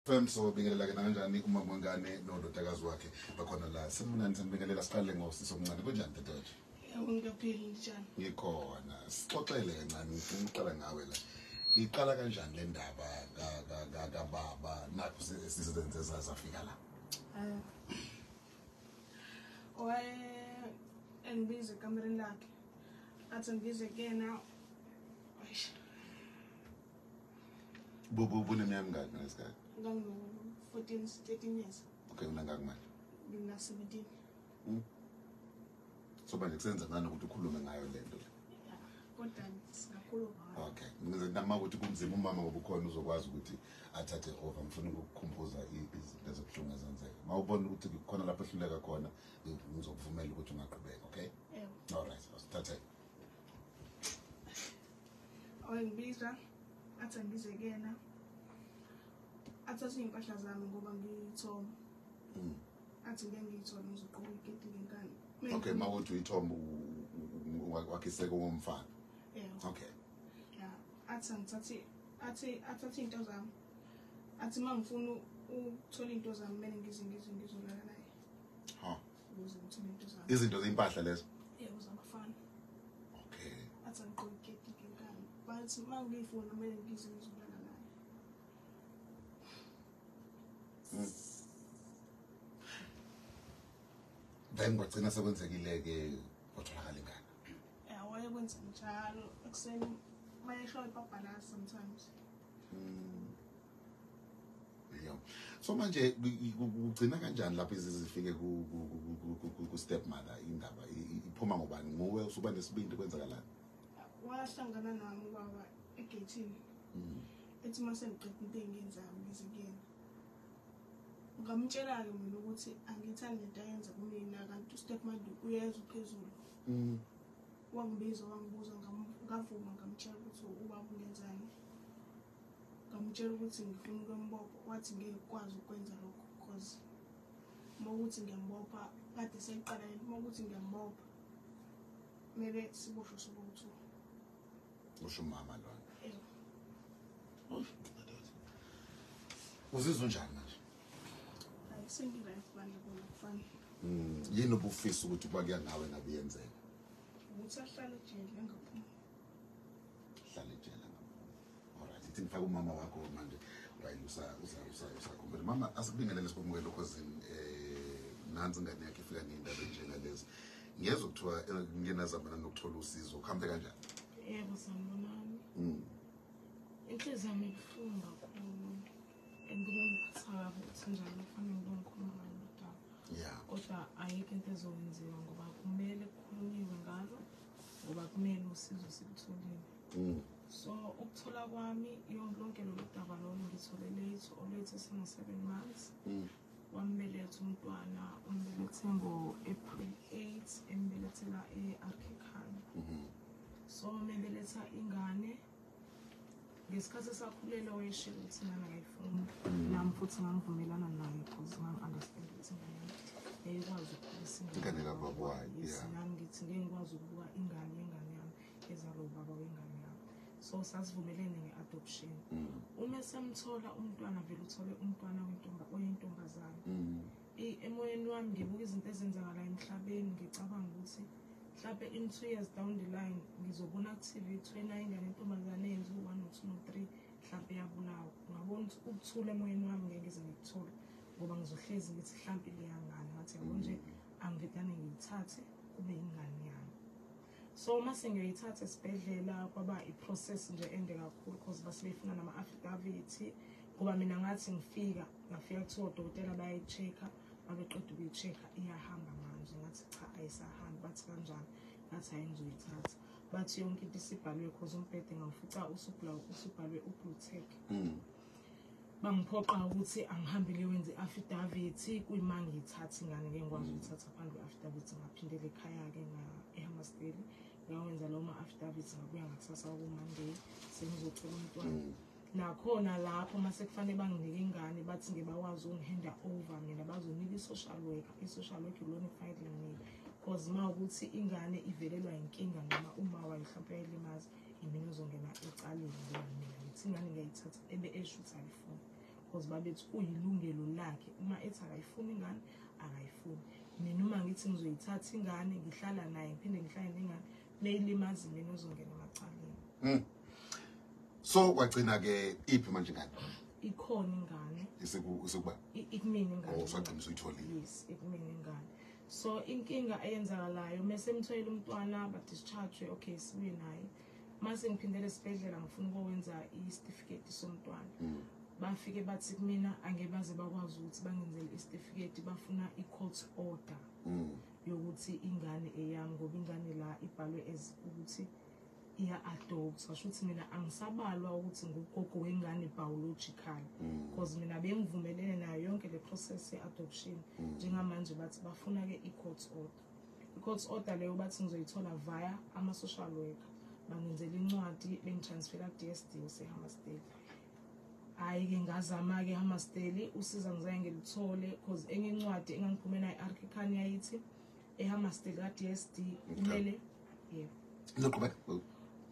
FM sobingelela ke nakanjani umama wengane nondodakazi wakhe bakhona la. Sanibonani, sanibingelela, siqale ngosisi omncane. Kunjani dadewethu? Yebo, ngiyaphila, njani? Ngikhona. Sixoxele kancane, ngifuna ukuqala ngawe la. Iqala kanjani le ndaba kababa nakho sizenze zafika la? Waye engibiza ekamereni lakhe. Athi ngize kuyena. Bubu buneminyaka mingaki ngesikhathi? Ngangu 14 13 years. Okay, unangaki manje? Ngina 17. So manje kusenza ngani ukuthi ukhulume ngayo le nto le? Kodwa singakhuluma ngayo. Okay. Ngize nama ukuthi kunzima umama ngoba ukhona uzokwazi ukuthi athathe over. Ngifuna ukukukhumbuza izinto ezibuhlungu ezenzeka. Mawubona ukuthi kukhona lapho ehluleka khona, ngizokuvumela ukuthi ungaqhubeka, okay? Yebo. All right, asithathe. Wayengibiza athi ngize kuyena. Athathe iy'mpahla zami ngoba ngiyithomba. Athi ngeke ngiyithole, ngizogqoka iketi ngenkani. Okay, mawuthi uyithomba wakhiseke ngomfana. Yebo. Okay. Ya, athi angithathe, athi athathe iy'nto zami. Athi uma ngifuna ukuthola iy'nto zami kumele ngize ngizolala naye. Ha. Ukuze ngithole iy'nto zami. Izinto zempahla lezo? Yebo, zabafana. Okay. Athi angigqoke iketi ngenkani. Bathi uma ngiyifuna kumele ngize ngizolala naye. Then kwagcina sekwenzekile-ke kwatholakala ingane. Ya, wayekwenza njalo ekuseni bayesho ibhabhala sometimes. Yeah. So manje kugcina kanjani lapho izifike ku stepmother indaba iphuma ngobani? Nguwe usuba nesibindi, kwenzakalani? Wahlangana nami ubaba egeyithini. Ethi uma sengiqeda into engiyenzayo ngize kuyena. Ngamtshela-ke mina ukuthi angithandi lento ayenza kumina, kanti ustepmother uyeza uphezulu. Wangibiza wangibuza, ngavuma, ngamtshela ukuthi ubaba ungenzani. Ngamtshela ukuthi ngifuna ukumbopha, wathi ngeke ngikwazi ukwenza lokho because uma ukuthi ngiyambopha kade seyiqala lento, uma ukuthi ngiyambopha kumele siboshwe sobo-two. Usho umama lona. Yebo. Uzizwa unjani manje? Hayi, sengi-right bandla, kona kufana. Yini obufisa ukuthi kwakuya ngawe ngabe yenzeka? Ukuthi ahlale ejele engaphumi. Hlale ejele engaphumi. Alright, ithi ngifake umama wakho manje while usakhumbula. Mama, asikubingelele sibamukele okhozini. Nansi ingane yakhe ifika ney'ndaba enjengalezi. Ngiyezwa kuthiwa nginazamana nokuthola usizo. Kuhambe kanjani? Yebo, sanibonani. Inhliziyo yami ibuhlungu kakhulu. And kungiphatha kabi ukuthi njalo kufanele ngibe ngikhuluma ngalo daba. Kodwa ayikho into ezokwenziwa ngoba kumele kukhulunyiwe ngalo, ngoba kumele usizo silutholile. So ukuthola kwami lonke lolu daba lolu ngithole late, olate sengu-7 months. Wambeletha umntwana, umbelethe ngo-April 8, embelethela e-R K Khan. So mebeletha ingane ngesikhathi esakhulelwe wayeshilo ukuthi ingane akayifuni. Nami futhi ngangivumelana naye because ngangi-understand ukuthi ingane yami yayikwazi ukukhulisa ingane. Ingane kababa wayo, Yes, yeah. nami ngithi ngeke ngikwazi ukubuka ingane yengane yami ezalwa ubaba wengane yami. So sasivumelene nge-adoption. Uma esemthola umntwana, vele uthole umntwana oyintombazane. Emoyeni wami ngibuka izinto ezenzakalayo emhlabeni, ngicabanga ukuthi mhlampe in 2 years down the line ngizobona ku-TV kuthiwa nayo ingane intombazane eyenza u-1 no 2 no 3 mhlampe yabulawa. Ngabona ukuthi ukuthula emoyeni wami ngeke ngize ngikuthole ngoba ngizohlezi ngithi mhlampe leya ngane, ngathi yabo nje angivedane ngiyithathe kube ingane yami. So uma sengiyoyithatha esibhedlela kwaba i-process nje ende kakhulu because base befuna nama-affidavit, ngoba mina ngathi ngifika ngafika kuthiwa odokotela bayayi-check-a, babeqeda ukuyi-check-a iyahamba manje. Ngathi cha, ayisahambi. Bathi kanjani? Ngathi hhayi, ngizoyithatha. Bathi yonke into isibhaliwe cause umbhede ngawufica usubhalwe u-blue tag. Bangiphoqa ukuthi angihambe ngiyowenza i-affidavit, kuyima ngiyithatha ingane ngeke ngikwazi ukuyithatha phambi kwe-affidavit. Ngaphindela ekhaya-ke eHammarsdale, ngawenza lawo ma-affidavit, ngabuya ngakusasa ku-Monday sengizocela umntwana. Nakhona lapho mase kufanele banginike ingane, bathi ngeke bakwazi ukungihanda over mina, bazonika i-social worker. I-social worker ilona ekufanele nginike, cause uma ukuthi ingane ivelelwa inkinga noma uma wayo mhlawumpe uyayilimaza, imina ozongena ecaleni ngoba mina ngithi ingane ngiyayithatha ebe esho ukuthi ayifuni. Because babethi kuyilungelo lakhe, uma ethi akayifuni ingane, akayifuni. Mina uma ngithi ngizoyithatha ingane, ngihlala naye, ngiphinde ngihlale nengane, meyilimazi mina uzongena emacaleni. So wagcina ke iphi manje ingane? Ikhona ingane. Isekuba? Ikumina ingane. Oh, usagcina usuyitholile. Yes, ikumina ingane. So inkinga eyenzakalayo mase emthoyile umntwana ba-discharge, okay, sibuye naye. Mase ngiphindele esibhedlela ngifuna ukwenza isitifiketi somntwana. Bafike bathi kumina angebaze bakwazi ukuthi bangenzele isitifiketi, bafuna i-court order yokuthi ingane eyami, ngoba ingane la ibhalwe as ukuthi iya-adopt. Asho ukuthi mina angisabalwa ukuthi ngugogo wengane biological, because mina bengivumelene nayo yonke le process ye-adoption. Njengamanje bathi bafuna-ke i-court order. I-court order leyo bathi ngizoyithola via ama-social worker, bangenzela incwadi bengitransfera ku-DSD oseHammersdale. Hhayi-ke ngazama-ke eHammersdale, usiza ngizange ngilithole, because enye incwadi engangiphume nayo i-Arkikhani yayithi eHammersdale ka-DSD kumele, yebo,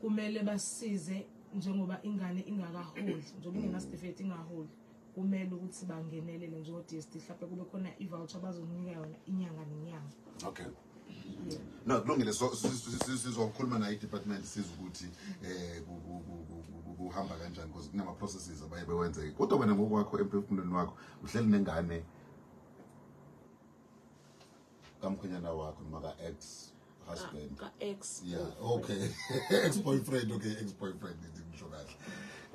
kumele basisize njengoba ingane ingakaholi, njengoba ingenasitifiketi ingaholi, kumele ukuthi bangenelele njengo-DSD, mhlawumbe kube khona i-voucher abazonika yona inyanga nenyanga. Okay. No, kulungile, so sizokhuluma nayo i-department siza ukuthi kuhamba kanjani, because kunama processes abaye bewenzeke. Kodwa wena ngokwakho emphefumulweni wakho uhleli nengane kamkhwenyana wakho noma ka-ex husband, ka-ex, yeah, okay, ex boyfriend, okay, ex boyfriend ngisho kahle.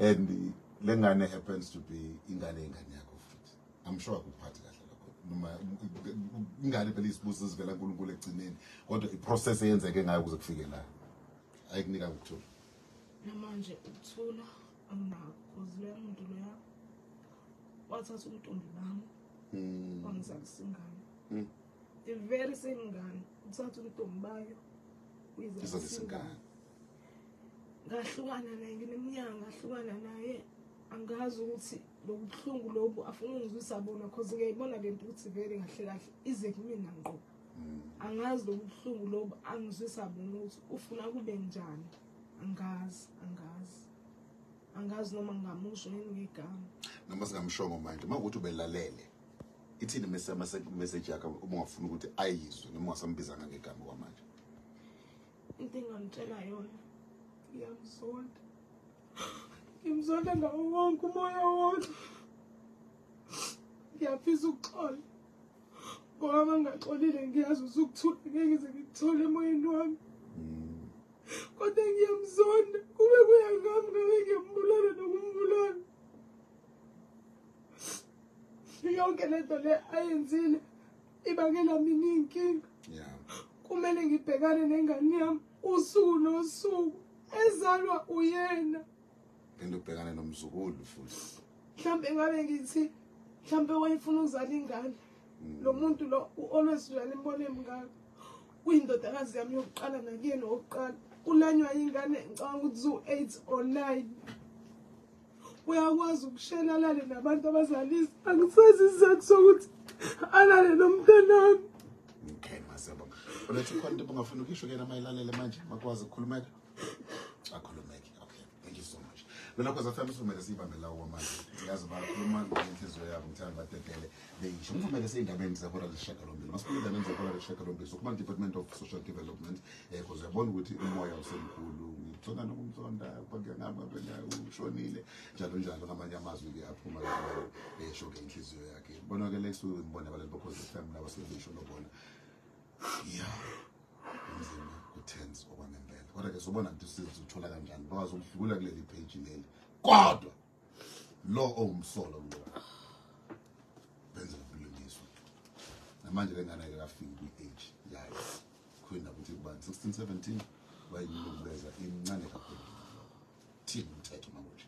And lengane happens to be ingane yengane yakho futhi. I'm sure akuphathi kahle lokho, noma ingane phela isibusiso sivela kuNkulunkulu ekugcineni, kodwa iprocess eyenzeke ngayo ukuze kufike la ayikunika ukuthula. Namanje ukuthula anginako, because loya muntu loya wathatha umntombi bami wangizalisa ingane. The very same ngane uthatha umntombi bayo uyizalisa ingane. Ngahlukana naye ngineminyaka, ngahlukana naye, angazi ukuthi lobu buhlungu lobu afuna ungizwisa bona, because ngiyayibona lento ukuthi vele kahle kahle ize kumina ngqo. Angazi lobu buhlungu lobu angizwisa bona ukuthi ufuna kube njani. Angazi, angazi, angazi noma ngingamusho yini ngegama, noma singamshongo manje. Uma ukuthi ubelalele ithini message yakho uma ungafuna ukuthi ayizwe noma ungasambizanga ngegama kwamanje? Into engamtshela yona, ngiyamzonda, ngimzonda ngawo wonke umoya wonke. Ngiyafisa ukuxola, ngoba uma ngingaxolile ngiyazi ukuthi ukuthula ngeke ngize ngikuthole emoyeni wami. Kodwa ngiyamzonda, kube kuya ngami ngabe ngiyambulala nokumbulala. Yonke lento le ayenzile ibangela mina inkinga. Kumele ngibhekane nengane yami usuku nosuku, ezalwa uyena. Phinde ubhekane nomzukulu futhi. Mhlambe ngabe ngithi mhlambe wayefuna ukuzala ingane. Lo muntu lo always njalo imbone emngaka. Kuyindodakazi yami yokuqala nakuyena wokuqala. Ulanywa ingane ngicabanga ukuthi zu-8 or 9. Uyakwazi ukushela alale nabantu abazalisa. Angisazi isizathu sokuthi alale nomntanami. Okay, masiyabonga. Ulethe khona into ongafuna ukuyisho kuyena mayilalele manje, makwazi ukukhulumeka? Akhulumeke. Okay, thank you so much. Lona Khoza FM sivumele siyibambe lawo manje. Ngiyazi bakhuluma ngenhliziyo yabo, ngithanda badedele beyisho. Ngivumele seyindabeni zehora lesishiyagalombili. Masikhuluma endabeni zehora lesishiyagalombili. So kuma Department of Social Development, because uyabona ukuthi umoya usemkhulu, ngithonda nokumthonda, ngiyangaba phela ushonile njalo njalo, ngamanye amazwi ke aphuma kanjalo esho ke inhliziyo yakhe. Bona ke leso ngibona abalali boKhoza FM laba sebeyisho lobona. Yeah. Kunzima, ku-tense okwangempela. Kodwa ke sobona ukuthi sizothola kanjani, bakwazi ukudlula kuleli page leli. Kodwa lo owumsolo kulo benze ubulungiswa. Namanje le ngane ayikafiki kwi-age yayo. Khona ukuthi kuba 16 17 bayinukubeza incane kakhulu. Thini umthetho manje?